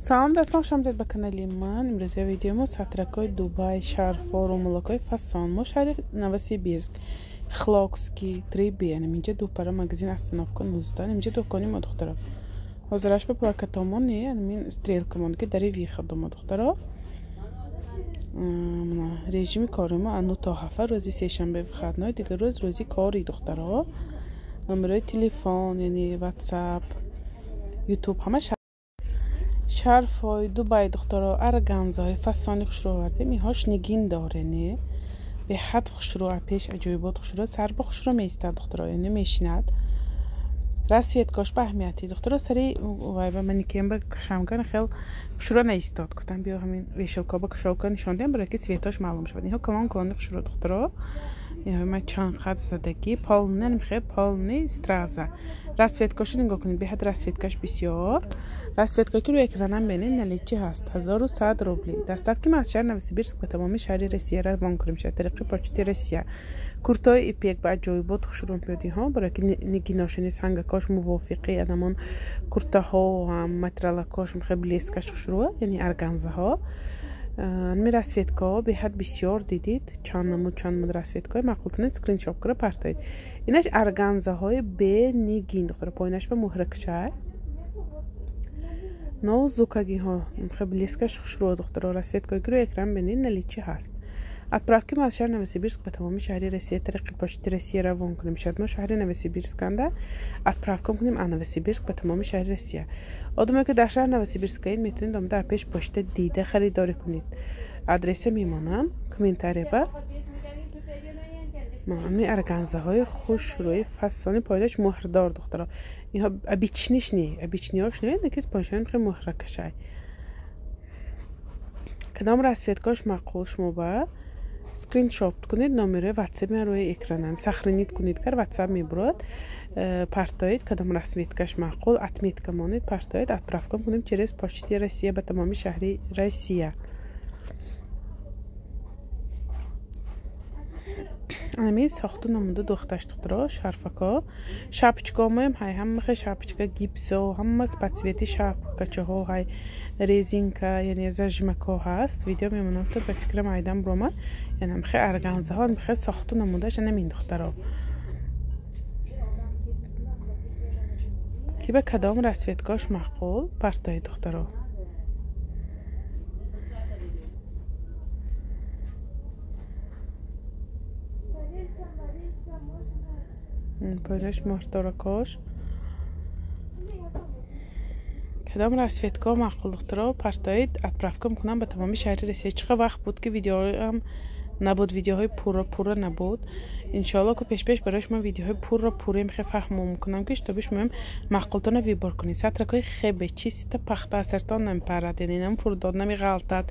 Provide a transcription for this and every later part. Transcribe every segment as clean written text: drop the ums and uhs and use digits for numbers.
Салом дӯстон, хуш омадед ба канали ман. Имрӯз видеои мо сатракҳои Дубай, шарфҳо, румулакҳои фасон. Мо шаҳри Новосибирск, Хлокский 3Б. Инҷа дупара магазин остановка 19. Инҷа дукони мо духтаро. Ҳозираш ба плакатомон не, ин стрелкамон ки дари выходо мо духтаро. Режими кори мо ану то ҳафта рӯзи сешанбе выходной, дигар рӯз рӯзи кори духтаро. Номерои телефон, яъне WhatsApp, YouTube ҳама. Шарфҳои Дубай духтаро, органзаҳои фасони хушрӯ овардем. Инҳош нигин доре, не? Беҳад хушрӯ, пеш аҷоибот хушрӯ, сар ба хушрӯ меистад духтаро, яъне мешинад. Расцветкош ба аҳамияти духтаро, сари вай ба манекен ба кашамган хел хушрӯ наистод. Гуфтам биё ҳамин вешалка ба кашолка нишон диҳам, барои ки цветош маълум шавад. Инҳо калон калони хушрӯ духтаро. Инҳо ма чанд хат задагӣ, полный, намехе полный страза. Расцветкаша нигоҳ кунед, беҳад расцветкаш бисёр. Расцветка ки рӯи экранам бинед, наличи ҳаст 1100 рубли. Доставки ма аз шаҳри Новосибирск ба тамоми шаҳри Россия равон кунем шуд тариқи почти Россия. Куртои ипек ба аҷоибот хушрӯ меояд инҳо, барои ки нигиношини сангакош мувофиқи анамон куртаҳо ҳам материалакош мехе блескаш хушрӯ, яъне органзаҳо. Ами расцветкаҳо беҳад бисёр дидид, чанд намуд чанд намуд расцветкаҳои маъқултунед скриншот кара партоед. Инаш органзаҳои бенигин духтара, поинаш ба муҳракшай. Нозукагиҳо мехе блескаш хушрӯ духтаро, расцветкаҳое ки рӯи экран бинед наличи ҳаст. Отправки ма аз шаҳри Новосибирск ба тамоми шаҳри Россия тариқи почти Россия равон кунем. Шояд мо шаҳри Новосибирсканда отправка кунем аз Новосибирск ба тамоми шаҳри Россия. Одамое ки дар шаҳри Новосибирскаед метавонед омада пеш почта дида харидорӣ кунед. Адреса мемонам комментария ба. Ами органзаҳои хушрӯи фасони поинаш муҳрдор духтаро. Инҳо обычниш не, обычниҳош не, лекин поинашон хеле муҳракашай. Кадом расцветкаш маъқул шумо ба скриншот кунед, номерои WhatsApp ман рӯи экранам сохранить кунед, кар WhatsApp мебурад, партоед, кадом расцветкаш маъқул, отметка монед, партоед, отправка кунем через почти Россия ба тамоми шаҳри Россия. Ами сохту намуда духташ духтаро, шарфако, шапочкаҳоям ҳай, ҳама шапочка гипсо, ҳама по цвети шапкачаҳо ҳай, резинка, яъне зажимако ҳаст. Видео мемонам то ба фикрам айдам буромад. Яъне ҳамхе органзаҳо, ҳамхе сохту намудаш анамин духтаро. Ки ба кадом расцветкаш маъқул партои духтаро. Поинаш муҳрдоракош. Кадом расцветка маъқул духтаро партоид, отправка мекунам ба тамоми шаҳри Россия. Чӣ қадр вақт буд ки видеоам набуд, видеоҳои пурра пурра набуд. Иншоалло ки пешпеш барои шумо видеоҳои пурра пурра мехе фаҳмо мекунам ки шутоби шумоям маъқултона выбор кунед. Сатракҳои хебе чиста пахта асартон намепарад, яъне нам фурдод намеғалтад,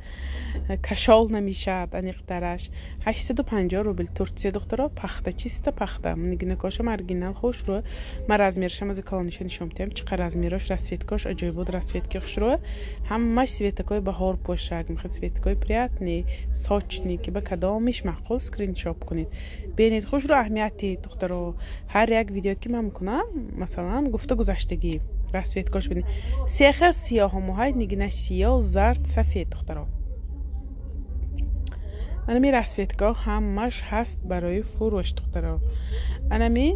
кашол намешавад аниқтараш. 850 рубл Турция духтаро, пахта чиста пахта. Нигинакошам оригинал хушрӯ. Ман размершам аз калониша нишон медиҳам, чӣ қадр размерош, расцветкош аҷоибот, расцветки хушрӯ. Ҳамаш цветакҳои баҳор пӯшак, мехе цветакҳои приятный, сочный, ки ба кадомиш маъқул скриншот кунед. Бинед хушрӯ аҳамияти духтаро. Ҳар як видео ки ман мекунам, масалан гуфта гузаштагӣ расцветкош бинед. Сеха сиёҳомоҳай, нигина сиёҳ, зард, сафед духтаро. Анами расцветка ҳамаш ҳаст барои фурӯш духтаро. Анами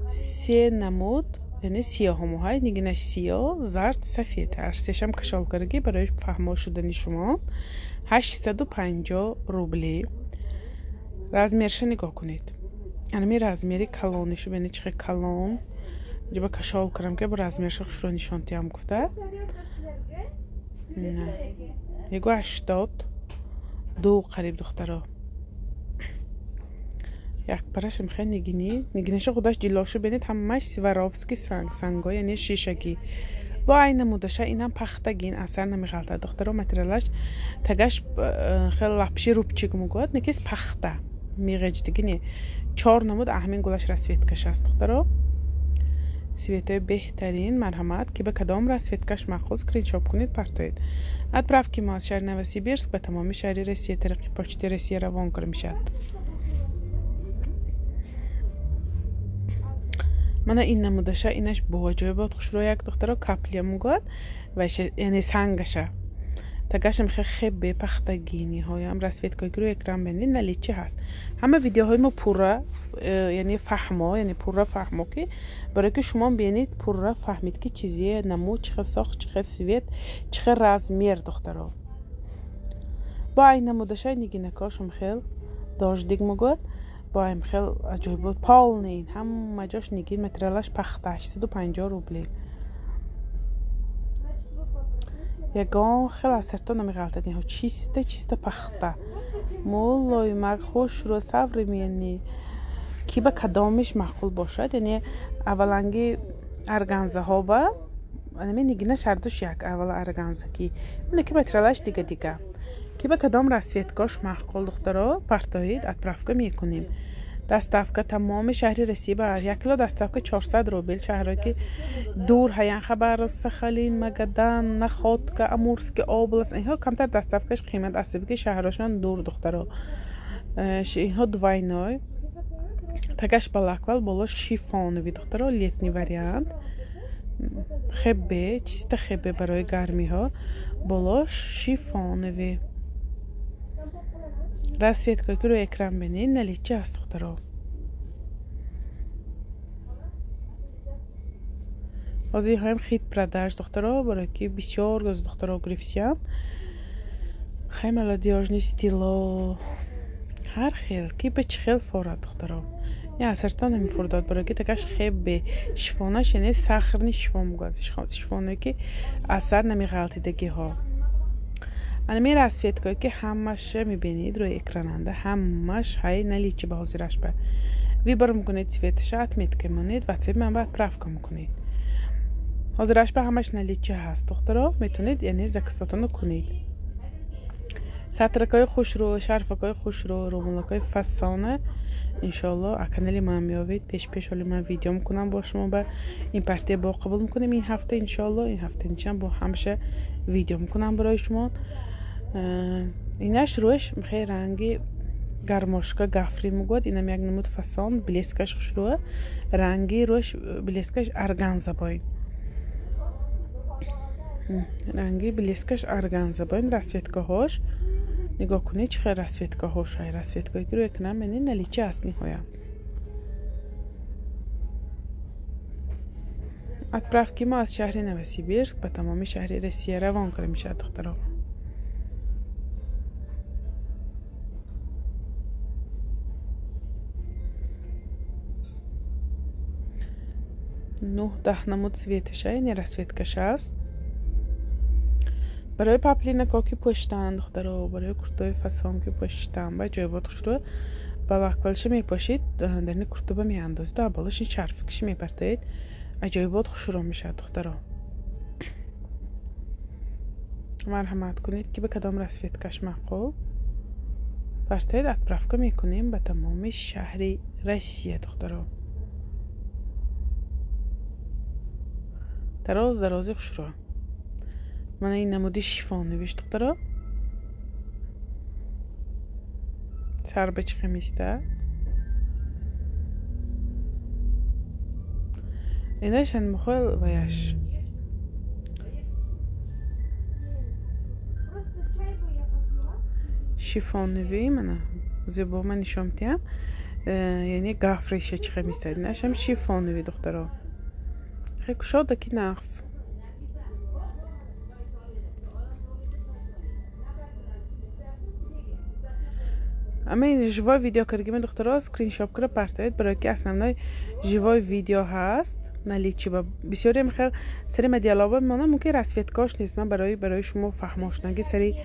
се намуд, яъне сиёҳомоҳай, нигина сиёҳ, зард, сафед. Ҳар сешам кашолкарагӣ барои фаҳмо шудани шумо. 850 рубли. Размерша нигоҳ кунед. Анами размери калонишу бинед чӣ қадр калон. Инҷа ба кашол кардам ки бо размерша хушрӯ нишон диҳам гуфта. 182 қариб духтаро. Як параш мехе нигини, нигинаша худаш ҷилошу бинед, ҳамаш Сваровски санг, сангҳо яъне шишагӣ. Бо ай намудаша инам пахтагин, асар намеғалтад духтаро. Материалаш тагаш хеле лапши рубчик мегӯяд, некис пахта меғеҷдиги не. Чор намуд аҳмин гулаш расцветкаш аст духтаро. Цветои беҳтарин, марҳамат, ки ба кадом расцветкаш маъқул скриншот кунед, партоед. Отправки мо аз шаҳри Новосибирск ба тамоми шаҳри Россия тариқи почти Россия равон карда мешавад. Мана ин намудаша инаш бо аҷоибот хушрӯ як духтаро каплия мегӯяд ва яъне сангаша. Тагашам хебе пахтагӣ ниҳоям расцветкаи ки рӯи экран бинед наличи ҳаст. Ҳама видеоҳои мо пурра яъне фаҳмо, яъне пурра фаҳмо ки барои ки шумо бинед пурра фаҳмед ки чизе намуд, чӣ хел сохт, чӣ хел свет, чӣ хел размер духтаро. Бо ай намудашай нигинакошам хел дождик мегӯяд, бо айм хел аҷоибот полный ҳама ҷош нигин материалаш пахта 850 рубли. Ягон хел асарто намеғалтад инҳо чиста чиста пахта. Мулоимак хушрӯ современный. Ки ба кадомиш маъқул бошад, яъне авваланги органзаҳо ба ами нигина шардуш як аввала органза ки ки материалаш дига дига. Ки ба кадом расцветкош маъқул духтаро партоид отправка мекунем. Доставка тамоми шаҳри Россия ба 1 кило доставка 400 рубл. Шаҳрое ки дур ҳаян Хабаровск, Сахалин, Магадан, Находка, Амурский область, инҳо камтар доставкаш қимат аст, ки шаҳрошон дур духтаро. Инҳо двойной. Тагаш балаквал боло шифоновый духтаро, летний вариант. Хебе, чиста хебе барои гармиҳо. Боло шифоновый. Расцветка ки рӯи экран бинед наличи ҳаст духтаро. Ҳозир инҳоям хит продаж духтаро, барои ки бисёр газ духтаро гирифтиям. Хай молодёжный стило ҳар хел ки ба чӣ хел форад духтаро. Ин асартон намефурдод барои ки такаш хебе шифонаш яъне сахрни шифон мегӯяд. Шифоне ки асар намеғалтидагиҳо. Ана расцветкое ки ҳамаша мебинед рӯи экрананда, ҳамаш ҳай наличи ба ҳозираш ба. Выбор мекунед цветаша, отметка мемонед, ватсап ман ба отправка мекунед. Ҳозираш ба ҳамаш наличи ҳаст духтаро, метавонед яъне заказотонро кунед. Сатракҳои хушрӯ, шарфакҳои хушрӯ, румолакҳои фасона иншоалло а канали ман меёвед. Пеш-пеш ҳоли ман видео мекунам бо шумо ба ин партия бо қабул мекунем ин ҳафта иншоалло, ин ҳафта нишам бо ҳамаша видео мекунам барои шумо. Инаш рӯяш хеле ранги гармошка гафри мегӯяд, инам як намуд фасон, блескаш хушрӯа, ранги рӯяш блескаш органза боин. Ранги блескаш органза боин, расцветкаҳош нигоҳ кунед чӣ хел расцветкаҳош ҳай, расцветкае ки рӯи экран бинед наличи аст ниҳоя. Отправки мо аз шаҳри Новосибирск ба тамоми шаҳри Россия равон карда мешавад духтаро. Нӯҳ даҳ намуд цветаша, яъне расцветкаша аст. Барои паплинако ки пӯштанд духтаро, барои куртои фасон ки пӯштанд, ба ҷойбот хушрӯ балаквалша мепошид, дар ин куртуба меандозед, а болош ин шарфикши мепартоед, аҷоибот хушрӯ мешавад духтаро. Марҳамат кунед ки ба кадом расцветкаш маъқул партоед, отправка мекунем ба тамоми шаҳри Россия духтаро. Дароз дарози хушрӯ. Мана ин намуди шифоновиш духтаро. Сар ба чӣ хемиста. Инаш анмухол ваяш. Шифонови мана зебо ман нишон медиҳам. Яъне гафриша чӣ хемиста. Инашам шифонови духтаро. Хеле кушода ки нағз. Ама ин живой видео кардагима духтаро, скриншот кара партоед, барои ки основной живой видео ҳаст наличи ба бисёре хел сари материалҳо мемонам, мумкин расцветкош нест. Ман барои шумо фаҳмошнаги сари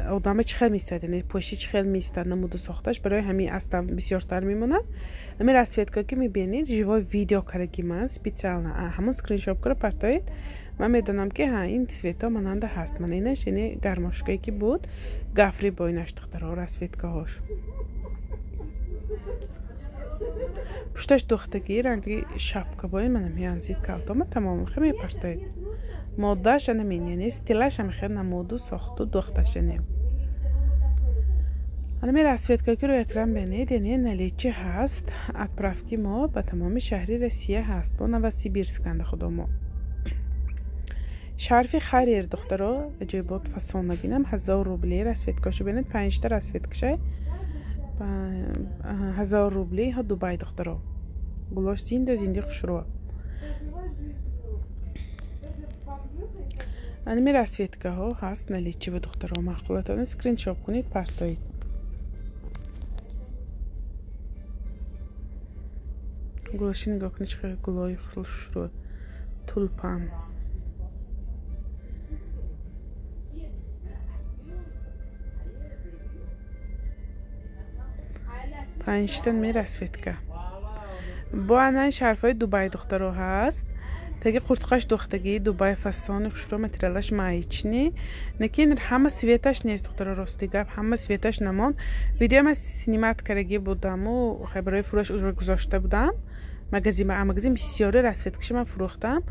одама чӣ хел меистад, яъне пӯши чӣ хел меистад, намуду сохташ барои ҳамин астам бисёртар мемонад. Ҳамин расцветкое ки мебинед живой видео кардаги ман специально ҳамон скриншот кара партоед. Ман медонам ки ҳа ин цветҳо монанда ҳаст. Мана инаш яъне гармошкае ки буд, гафри бо инаш духтаро расцветкаҳош. Пушташ духтагӣ ранги шапка бо ин мана меанзид калтома тамом хе мепартоед. Моддааш анамин, яъне стилаш ам хел намуду сохту духташ яъне. Ана расцветка ки рӯи экран бинед, яъне наличии ҳаст. Отправки мо ба тамоми шаҳри Россия ҳаст, бо Новосибирсканда худомо. Шарфи харир духтаро, аҷоибот фасонагинам 1000 рубли расцветкашу бинед, 5та расцветкашай 1000 рубли ҳа Дубай духтаро. Гулош зинда зинди хушрӯ. Анами расцветкаҳо ҳаст наличии ба духтаро, маъқулатона скриншот кунед, партоед. Гулаши нигоҳ кунед, чӣ қадар гулои хушрӯ, тулпан. Панҷта ми расцветка. Бо анан шарфҳои Дубай духтаро ҳаст. Таги қуртқаш духтагӣ Дубай фасони хушрӯ, материалаш маечный. Лекин ҳама цветаш нест духтаро, рости гап, ҳама цветаш намонд. Видео ман снимать кардаги будаму барои фурӯш уже гузошта будам. Магазин ба магазин бисёри расцветкаши ман фурӯхтам.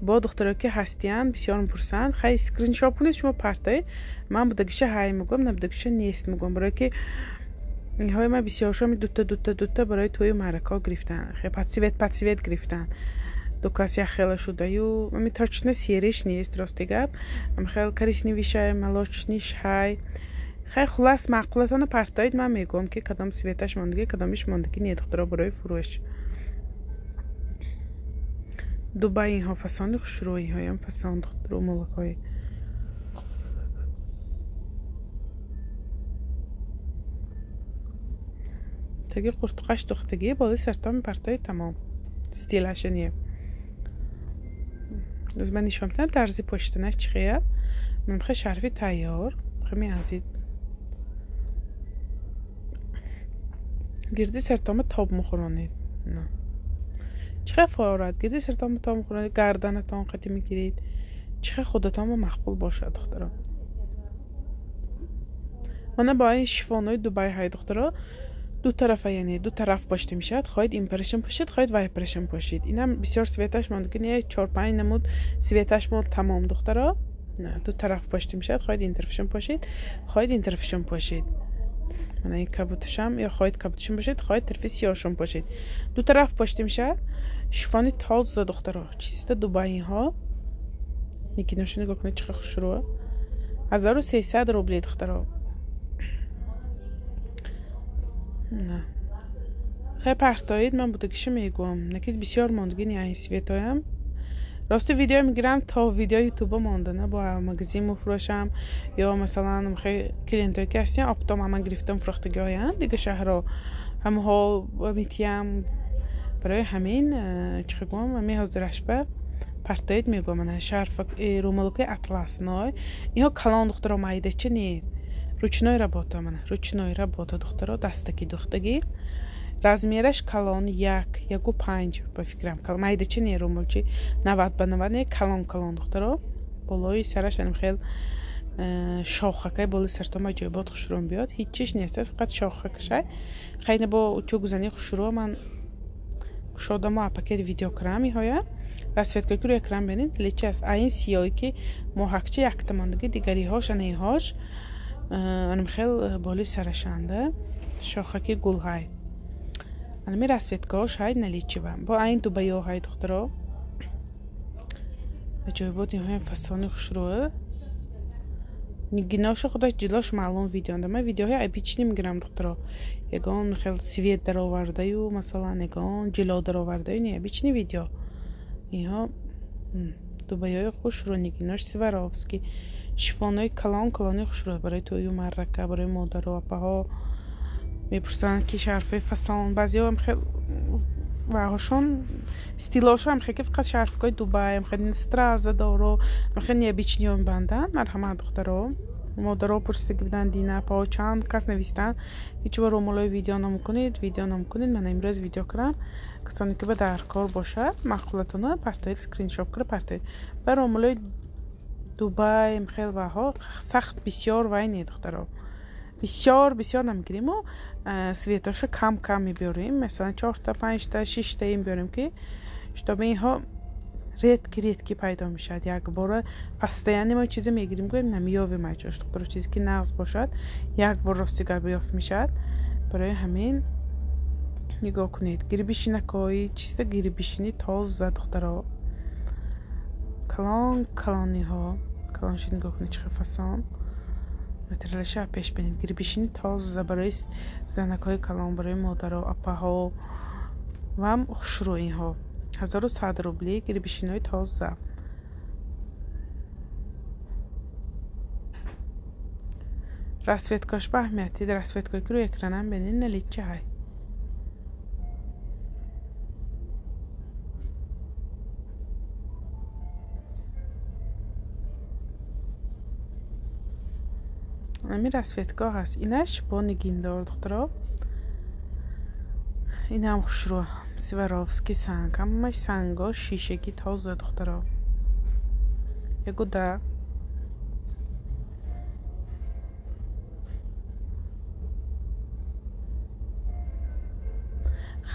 Бо духтаро ки ҳастиянд бисёр мепурсанд. Хай скриншот кунед шумо партоед. Ман будагиша ҳай мегӯям, набудагиша нест мегӯям. Барое ки инҳои ман бисёршо дута дута дута барои тӯю маъракаҳо гирифтан. Хе под цвет гирифтан. Ду кас як хела шудаю. Ами точно серыйш нест, рости гап. Ам хел коричневыйшай, молочныйш ҳай. Хай хулас маъқулатона партоед, ман мегӯям ки кадом цветаш мондагӣ, кадомиш мондагӣ не духтаро барои фурӯш. Дубай инҳо фасони хушрӯиҳоям фасон духтаро молакҳои. Таги қуртқаш духтагӣ болои сартоми партои тамом. Стилаша не. Аз ман нишон медиҳам тарзи пӯшиданаш чӣ хел. Ман хел шарфи тайёр, хел меанзид. Гирди сартома тоб мехӯронед. Чӣ хел форад? Гирди сартома тоб мехӯронед, гарданатон қати мегиред. Чӣ хел худатон маъқул бошад духтаро. Мана бо ин шифонҳои Дубай ҳай духтаро. Ду тарафа, яъне ду тараф пошида мешавад. Хоҳед ин парашам пошед, хоҳед вай парашам пошед. Инам бисёр цветаш монд, ки не 4-5 намуд цветаш монд тамом духтаро. Ду тараф пошида мешавад, хоҳед ин тарафашам пошед, хоҳед ин тарафашам пошед. Мана ин кабуташам ё хоҳед кабуташам пошед, хоҳед тарафи сиёҳашам пошед. Ду тараф пошида мешавад. Шифони тоза духтаро, чиста Дубайиҳо. Никиноша нигоҳ кунед чӣ қадар хушрӯ. 1300 рубли духтаро. Не. Хай партоид, ман будагиша мегӯям. Накиз бисёр мондагӣ не айн цветоям. Рости видео мегирам то видео ютуба мондана бо магазин мефурӯшам ё масалан хай клиентое ки ҳастиян оптом ҳама гирифтам фурӯхтагиҳоянд дига шаҳрҳо ҳамаҳо метиям. Барои ҳамин чӣ гӯям, ҳамин ҳозирашба партоид мегӯям. Мана шарф румалкаи атласной. Инҳо калон духтаро, майдача не. Ручной работа, мана ручной работа духтаро, дастаки духтагӣ. Размераш калон 1, 1.5 ба фикрам. Майдача не румалчи 90 ба 90 не, калон калон духтаро. Болои сараш анам хел шохакай болои сартома ҷойбот хушрӯ биёд. Ҳеҷ чиз нест, фақат шохакашай. Хайна бо утюгзани хушрӯ ман кушодамо а пакет видео кунам иҳоя. Расцветка ки рӯи экран бинед, лечи аст. А ин сиёҳе ки моҳакча якта мондагӣ, дигариҳош анаиҳош анам хел болои сарашанда шохаки гулҳай. Анами расцветкаҳош ҳай наличива. Бо айн дубайё ҳай духтаро. Аҷоибот инҳоям фасони хушрӯ. Нигиноша худаш ҷилош маълум видеонда. Ман видеоҳои обычный мегирам духтаро. Ягон хел свет даровардаю, масалан, ягон ҷило даровардаю, не, обычный видео. Инҳо дубайёи хушрӯ, нигинош Сваровски. Шифонҳои калон калони хушрӯ барои тӯю маърака, барои модару апаҳо. Мепурсанд ки шарфҳои фасон, баъзеҳо хел ваҳошон стилошо хел ки фақат шарфкҳои Дубай, хел страза доро, хел необычныйҳо мебанданд. Марҳамат духтаро. Модаро пурсида буданд, дина апаҳо чанд кас навистанд, ки чӯба румолҳои видео намекунед, видео намекунед. Ман имрӯз видео кунам. Касоне ки ба дар кор бошад, маъқулатона партоед, скриншот кунед, партоед. Ба румолҳои Дубай хел ваҳо сахт бисёр вай не духтаро. Бисёр бисёр намегирем, цветоша кам кам мебиёрем. Масалан 4та, 5та, 6та мебиёрем ки чтобы инҳо Редки редки пайдо мешавад. Якбора постоянно мо чизе мегирим, гӯем намеёвем айҷош духтаро. Чизе ки нағз бошад, як бор рости гап ёфт мешавад. Барои ҳамин нигоҳ кунед. Гирбишинакҳои чиста гирбишини тоза духтаро. Калон калониҳо, калонши нигоҳ кунед чӣ фасон. Материалаша пеш бинед. Гирбишини тоза барои занакҳои калон, барои модаро, апаҳо ва хушрӯ инҳо. 1100 рубли гирбишинои тоза. Расцветкаш ба аҳамияти расцветкое ки рӯи экранам бинед наличи ҳай. Ами расцветка ҳаст. Инаш бо нигиндор духтаро. Инам хушрӯ. Сваровский санг. Ҳамааш санго шишагӣ тоза духтаро. Ягуда.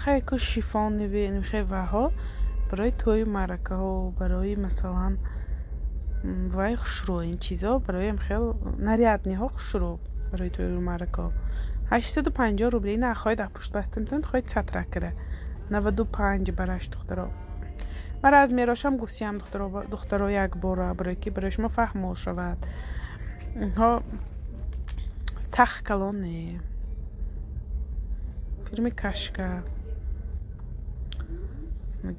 Хайку шифониви хеваҳо барои тӯю маъракаҳо, барои масалан вай хушрӯ ин чизо, барои хел нарядниҳо хушрӯ барои тӯю маъракаҳо. 850 рубли. Ина хоҳед пушт баста метавонед, хоҳед сатра кара. 95 бараш духтаро. Ман размерошам гуфтиям духтаро як бора, барои ки барои шумо фаҳмо шавад. Инҳо сахт калон не. Фирми Кашка.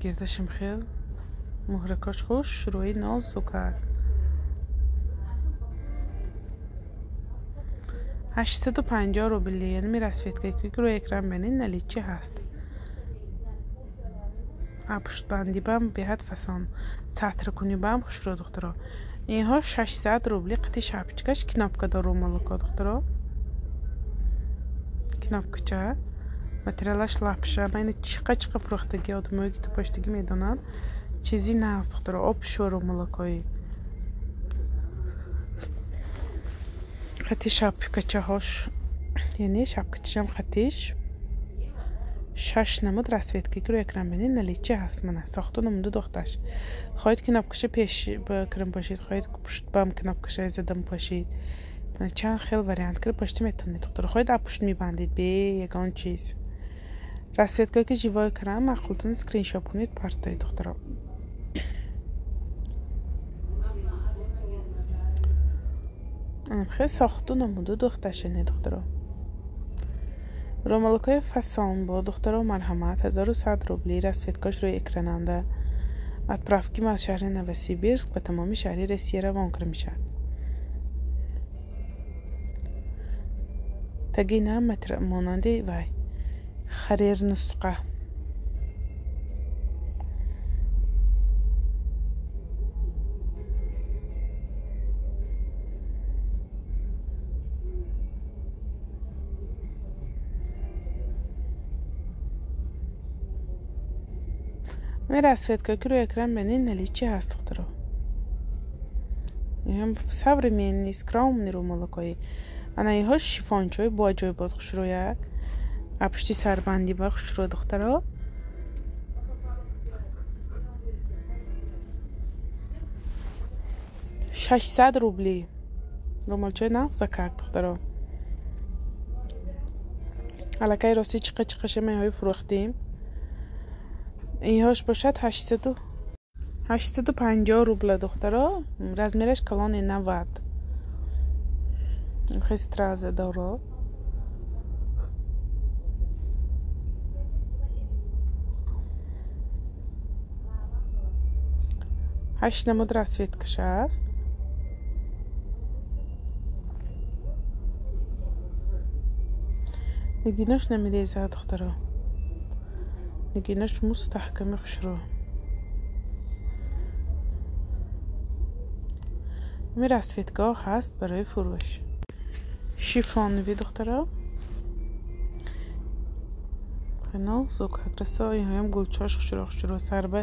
Гирдашим хел муҳракош хуш, рӯи нозукак. 850 рубли. Яъне ми расцветкае ки рӯи экран бинед наличи ҳаст. Пуштбандӣ бам беҳад фасон. Сатркунӣ бам хушрӯ духтаро. Инҳо 600 рубли қити шапочкаш кнопка дору молоко духтаро. Кнопкача. Материалаш лапша. Ман ина чиқа чиқа фурӯхтагӣ одамое ки тупоштагӣ медонанд. Чизи нағз духтаро. Об шӯру молокои. Хати шапкачаҳош, яъне шапкачашам хатиш 6 намуд расцветка ки рӯи экран бинед наличи ҳаст. Мана сохту намуду духташ. Хоҳед кнопкаша пеш кирм пошид, хоҳед пуштбам кнопкаша задам пошид. Мана чанд хел вариант кира пошта метавонед духтаро. Хоҳед а пушт мебандед бе ягон чиз. Расцветкае ки живой экран маъқултон скриншот кунед партоед духтаро. Хел сохту намуду духташане духтаро. Ромалакои фасон бо духтаро марҳамат 1100 рубли. Расцветкаш рӯи экрананда. Отправки аз шаҳри Новосибирск ба тамоми шаҳри Россия равон карда мешавад. Тагина монанди вай харир нусқа. Расцветка ки рӯи экран бинед наличи ҳаст духтаро. Инҳам современный скромный рӯмолакои. Ана инҳо шифончои бо аҷоибот хушрӯяк. Пушти сарбандӣ ба хушрӯ духтаро. 600 рубли. Рӯмолчои нағз закак духтаро. Аллакай рости чиқа чиқаша меҳои фурӯхтем. Инҳош бошад 850 рубла духтаро. Размераш калони 90. Хестраза доро. 8 намуд расцветкаша аст. Нигинош намерезад духтаро. Нигинош мустаҳками хушрӯ. Ами расцветкаҳо ҳаст барои фурӯш. Шифонви духтаро. Нозук расо инҳоям гулчош хушрӯ хушрӯ сарба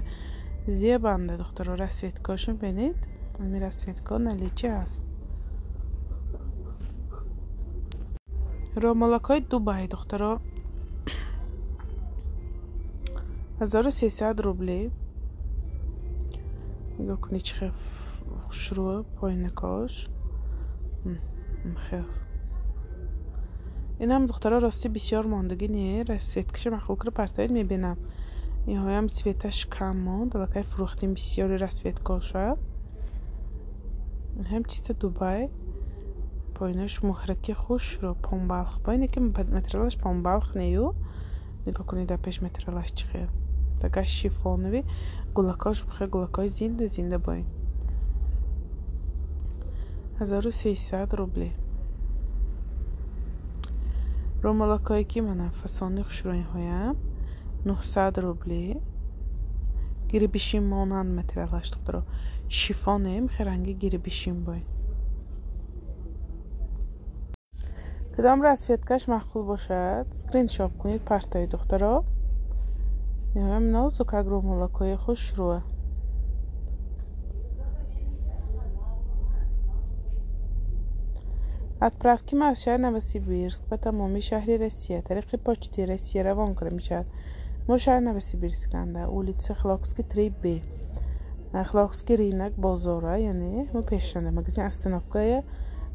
зебанда духтаро. Расцветкаҳошон бинед. Ами расцветкаҳо наличи ҳаст. Ромалакҳои Дубай духтаро. 1300 рубли. Нигоҳ кунед, чӣ хел хушрӯ поинакош. Хел. Инам духтаро рости бисёр мондагӣ не, расцветкаша махул кара партоед, мебинам. Инҳоям цветаш кам монд, аллакай фурӯхтем бисёри расцветкоша. Ҳам чиста Дубай. Поинаш муҳраки хушрӯ, помбалх. Поине ки материалаш помбалх нею. Нигоҳ кунед, дар пеш материалаш чӣ хел. Тагаш шифонови, гулакош бихел гулакои зинда зинда боин. 1300 рубли. Румалакое ки мана фасони хушрӯиҳоям 900 рубли. Гирибишим монанд материалаш, духтаро. Шифонем, хел ранги гирибишим боин. Кадом расцветкаш маъқул бошад, скриншот кунед, партоед, духтаро. Инҳоям нозукак румалакои хушрӯа. Отправки ма аз шаҳри Новосибирск ба тамоми шаҳри Россия тариқи почти Россия равон карда мешавад. Мо шаҳри Новосибирсканда, улица Хлокский 3Б. Хлокский рынок бозора, яъне мо пешанда магазин остановкая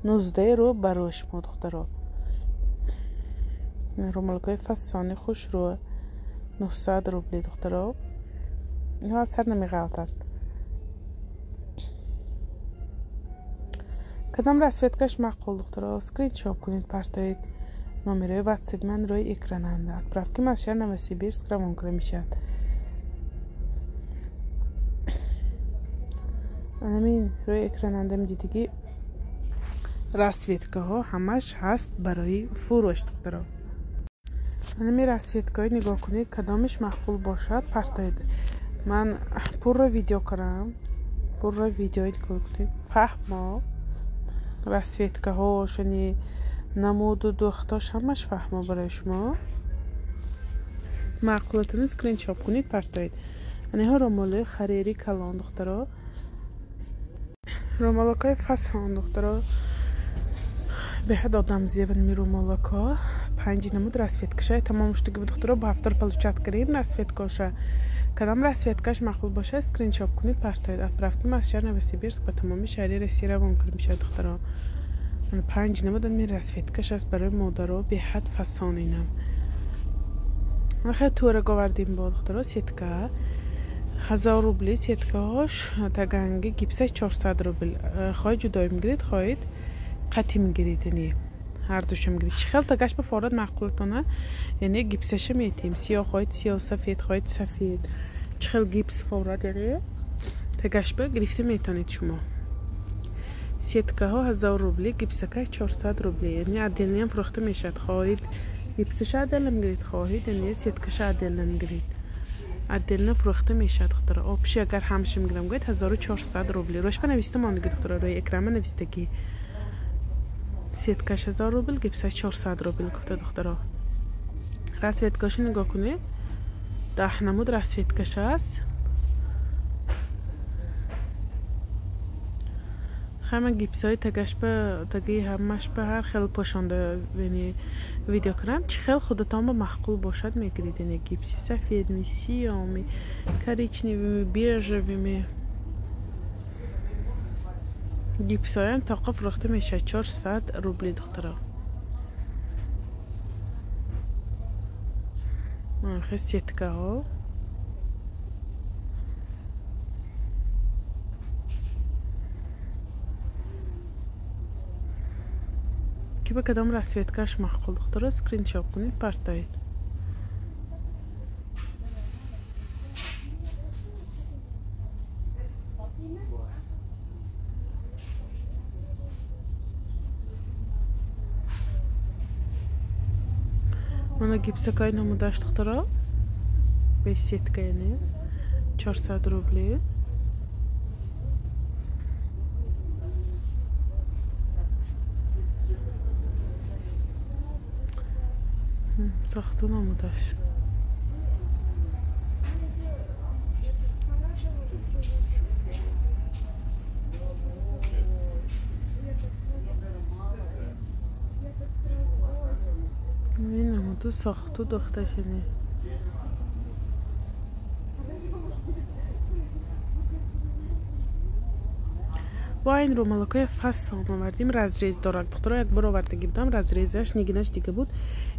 19 рӯ ба рӯш мо, духтаро. Румалкои фасони хушрӯ 900 рубли, духтаро. Инҳо аз сар намеғалтад. Кадом расцветкаш маъқул, духтаро, скриншот кунед, партоед. Номерои ватсапи ман рӯи экрананда. Отправки аз шаҳри Новосибирск равон карда мешавад. Анамин рӯи экрананда медидиги расцветкаҳо ҳамаш ҳаст барои фурӯш, духтаро. Анами расцветкаҳо нигоҳ кунед, кадомиш маъқул бошад, партоед. Ман пурра видео кардам, пурра видео нигоҳ кунед, фаҳмо. Расцветкаҳош, яъне намуду духтош ҳамаш фаҳмо барои шумо. Маъқулатонро скриншот кунед, партоед. Аниҳо ромолои харири калон, духтаро. Ромолокои фасон, духтаро. Беҳад одам зебан ми ромолоко. 5 намуд расцветкаша тамом шудагӣ буд, духтаро. Бо ҳафтор получат кардем расцветкоша. Кадом расцветкаш маъқул бошад, скриншот кунед, партоед. Отправки аз шаҳри Новосибирск ба тамоми шаҳри Россия равон карда мешавад, духтаро. 5 намуд ами расцветкаш аст барои модаро, беҳад фасон инам. Хеле тӯраг овардем бо, духтаро, сетка 1000 рубли сеткаҳош, таганги гипсаш 400 рубл. Хоҳед ҷудоӣ мегиред, хоҳед қатъӣ мегиред, яъне ҳар душа мегиред. Чӣ хел тагаш ба форад маъқулатона, яъне гипсаша метиҳем. Сиёҳ хоҳед сиёҳ, сафед хоҳед сафед. Чӣ хел гипс форад, яъне тагаш ба гирифта метавонед шумо. Сеткаҳо 1000 рубли, гипсака 400 рубли. Яъне отдельно фурӯхта мешавад. Хоҳед гипсаша отдельно мегиред, хоҳед яъне сеткаша отдельно мегиред. Отдельно фурӯхта мешавад, духтаро. Общий агар ҳамаша мегирам гӯед 1400 рубли. Рӯшба нависта мондагӣ, духтаро, рӯи экрана навистагӣ. Сеткаш 1000 рубл, гипсаш 400 рубл гуфта, духтаро. Расцветкаша нигоҳ кунед. 10 намуд расцветкаш аст. Ҳама гипсҳои тагаш ба таги ҳамаш ба ҳар хел пошонда, яъне видео кунам, чӣ хел худатон ба маъқул бошад мегиред. Яъне гипси сафедми, сиёми, коричневыми, бежевыми. Гипсҳоям тоқа фурӯхта мешавад 400 рубли, духтаро. Хел сеткаҳо. Ки ба кадом расцветкаш маъқул, духтаро, скриншот кунед, партоед. Мана гипсакои намудаш, духтаро. Без сетка, яъне 400 рубли. Сохту намудаш. Ин намуду сохту духташини. Бо ин румалакои фасон овардим, разрез дорад. Духтаро, як бор овардагӣ будам, разрезаш нигинаш дига буд.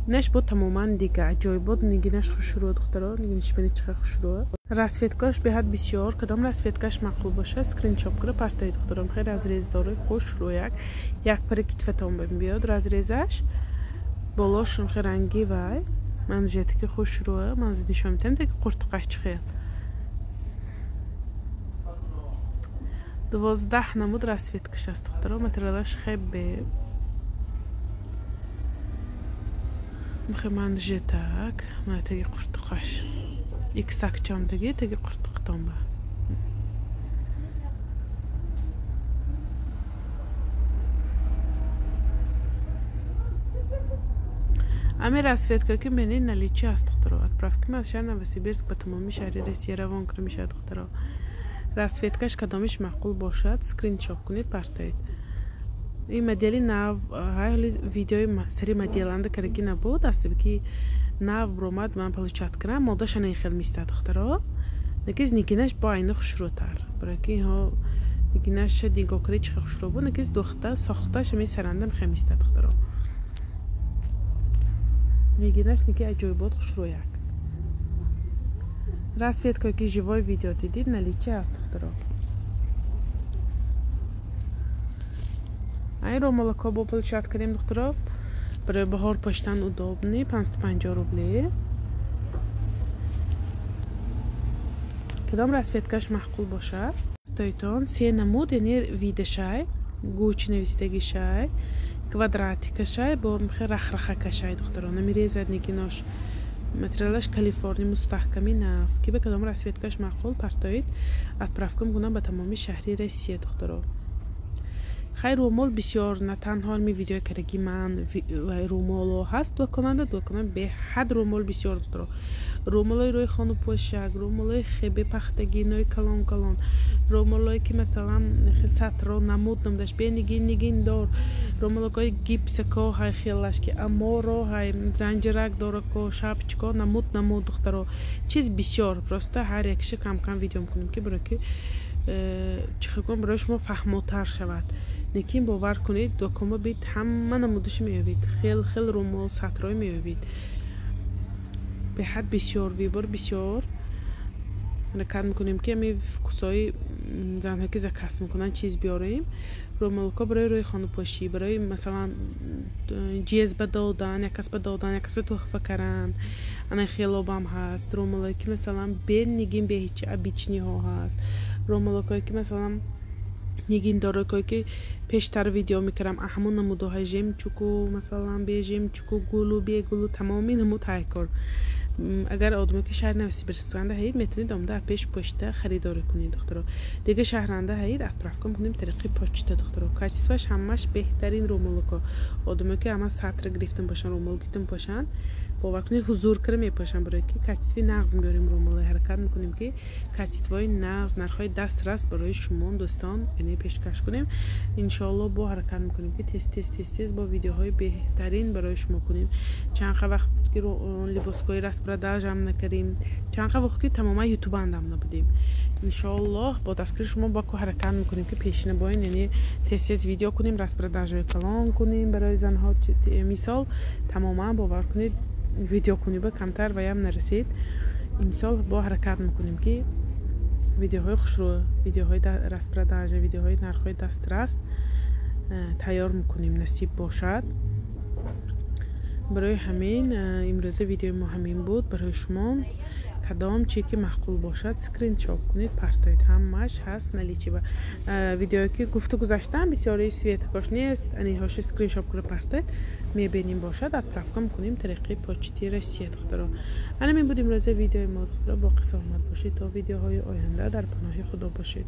Инаш бо тамоман дига аҷоибот, нигинаш хушрӯ, духтаро, нигинаш бинед чӣ қадр хушрӯ. Расцветкаш беҳад бисёр, кадом расцветкаш маъқул бошад, скриншот кара партоед, духтаро. Хеле разрез дорад, хушрӯ як пари китфатон биёд разрезаш. Болош хеле ранги вай, манжетки хушрӯ, ман нишон медиҳам, таги қуртуқаш чӣ хел. 12 намуд расцветкаш аст, духтаро, материалаш хебе. Мхе манжетак, мана таги қуртуқаш. Иксакчам таги қуртуқтон ба. Ами расцветка ки мене наличие аст, духтаро. Отправка аз шаҳри Новосибирск ба тамоми шаҳри Россия равон карда мешавад, духтаро. Расцветкаш кадомиш маъқул бошад, скриншот кунед, партоед. Ин модели нав, ҳали видеои сари моделанда караги набуд, аст ки нав бромад, ман получат кардам, модаша не хел мистад, духтаро. Накиз нигинаш бо айни хушрӯтар. Барои ки инҳо нигинаша нигоҳ кунед чӣ хушрӯ буд, накиз духта сохташа ми саранда мехе мистад, духтаро. Нигинаш ники аҷоибот хушрӯяк. Расцветкое ки живой видео дидид, наличие аст, духтаро. Айн ромалако бо получат кардем, духтаро. Барои баҳор пӯшидан удобный, 550 рубле. Кадом расцветкаш маъқул бошад? Стоитон се намуд, яъне видашай, гуч навистагишай, квадратикашай, бо мхе рахрахакашай, духтаро. Намерезад нигинош. Материалаш Калифорния мустаҳками нағз. Ки ба кадом расцветкаш маъқул партоид, отправка мекунам ба тамоми шаҳри Россия, духтаро. Хай румол бисёр, на танҳо ми видеои кардаги ман румоло ҳаст, дуконанда дукона беҳад румол бисёр, духтаро. Румолои рӯи хону пӯшак, румолои хебе пахтагӣ, нои калон калон, румолое ки масалан сатро намуд намудаш, бе нигин нигин дор, румолокои гипсако ҳай хелаш ки аморо ҳай занҷирак дорако, шапчико намуд намуд, духтаро. Чиз бисёр, просто ҳар якиша кам кам видео мекунем ки барои ки чӣ хел кунам, барои шумо фаҳмотар шавад. Лекин бовар кунед, дуконба бит ҳама намудаш меёбед, хел хел румол сатрой меёбед. Беҳад бисёр, вибор бисёр. Ҳаракат мекунем ки ами вкусҳои занҳое ки заказ мекунанд чиз биёрем. Румолко барои рӯи хонупошӣ, барои масалан ҷез ба додан, як кас ба додан, як кас ба туҳфа кардан. Ана хелобам ҳаст. Румолое ки масалан бе нигин, бе ҳеҷ обичниҳо ҳаст. Румолокое ки масалан нигин дорокое ки пештар видео мекардам, ҳамон намудоҳои жемчуку, масалан бе жемчуку, гулу бе гулу, тамоми намуд ҳайкор. Агар одаме ки шаҳри Новосибирсканда ҳаид, метавонед омада пеш почта харидорӣ кунед, духтаро. Дига шаҳранда ҳаид, отправка мекунем тариқи почта, духтаро. Качествоаш ҳамаш беҳтарин румолоко. Одаме ки ҳама сатр гирифтан бошанд, румол гирифтан бошанд, бовар кунед ҳузур кара мепошанд, барои ки качестви нағз меорем румоло. Ҳаракат мекунем ки качествои нағз, нархҳои дастрас барои шумо дӯстон яъне пешкаш кунем. Иншоалло бо ҳаракат мекунем ки тез тез тез тез бо видеоҳои беҳтарин барои шумо кунем. Чанд вақт буд ки либоскои распродажам накардем, чанд вақт ки тамоман ютубандам набудем. Иншоаллоҳ бо дастгири шумо бо ҳаракат мекунем ки пешина боин, яъне тез тез видео кунем, распродажҳои калон кунем барои занҳо. Мисол тамоман бовар кунед видео кунӣ ба камтар ваям нарасид. Имсол бо ҳаракат мекунем ки видеоҳои хушрӯ, видеоҳои распродажа, видеоҳои нархҳои дастрас тайёр мекунем, насиб бошад. Барои ҳамин имрӯза видеои мо ҳамин буд. Барои шумо кадом чи ки маъқул бошад, скриншот кунед, партоед, ҳамаш ҳаст наличи. Ба видеое ки гуфту гузаштам, бисёри светкош нест, аниҳоши скриншот кунед, партоед, мебинем бошад, отправка мекунем тариқи почти Россия, духтаро. Ана мин буд имрӯза видеои мо, духтаро. Боқӣ саломат бошед то видеоҳои оянда, дар паноҳи Худо бошед.